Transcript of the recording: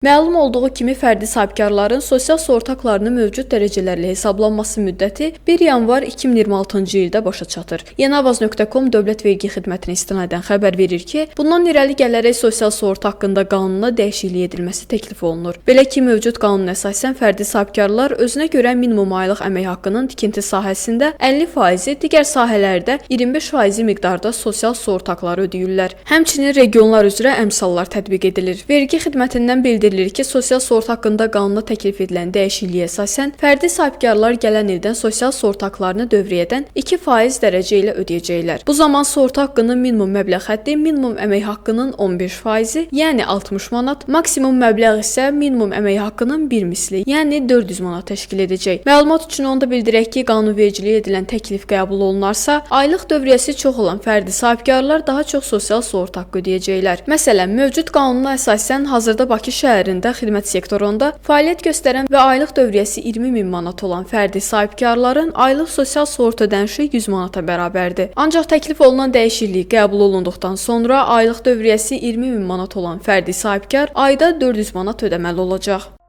Məlum olduğu kimi fərdi sahibkarların sosial sığorta haqlarının mövcud dərəcələrlə hesablanması müddəti 1 yanvar 2026-cı ildə başa çatır. Yeniavaz.com Dövlət Vergi Xidmətinə istinadən xəbər verir ki, bundan irəli gələrək sosial sığorta haqqında qanuna dəyişiklik edilməsi təklif olunur. Belə ki, mövcud qanuna əsasən fərdi sahibkarlar özünə görə minimum aylıq əmək haqqının tikinti sahəsində 50%, digər sahələrdə 25% miqdarda sosial sığorta haqları ödəyirlər. Həmçinin regionlar üzrə əmsallar tətbiq edilir. Vergi xidmətindən bildirilir ki, sosial sığorta haqqında qanuna təklif edilən dəyişikliyə əsasən fərdi sahibkarlar gələn ildən sosial sığorta haqlarını dövriyyədən 2% dərəcə ilə ödəyəcəklər. Bu zaman sığorta haqqının minimum məbləğ həddi minimum əmək haqqının 15%, yəni 60 manat, maksimum məbləğ isə minimum əmək haqqının bir misli, yəni 400 manat təşkil edəcək. Məlumat üçün onu da bildirək ki, qanunvericiliyə edilən təklif qəbul olunarsa, aylıq dövriyyəsi çox olan fərdi sahibkarlar daha çox sosial sığorta haqqı ödəyəcəklər. Məsələn, mövcud qanuna əsasən hazırda Bakı şəhərində xidmət sektorunda fəaliyyət göstərən və aylıq dövriyyəsi 20 min manat olan fərdi sahibkarların aylıq sosial sığorta ödənişi 100 manata bərabərdir. Ancaq təklif olunan dəyişiklik qəbul olunduqdan sonra aylıq dövriyyəsi 20 min manat olan fərdi sahibkar ayda 400 manat ödəməli olacaq.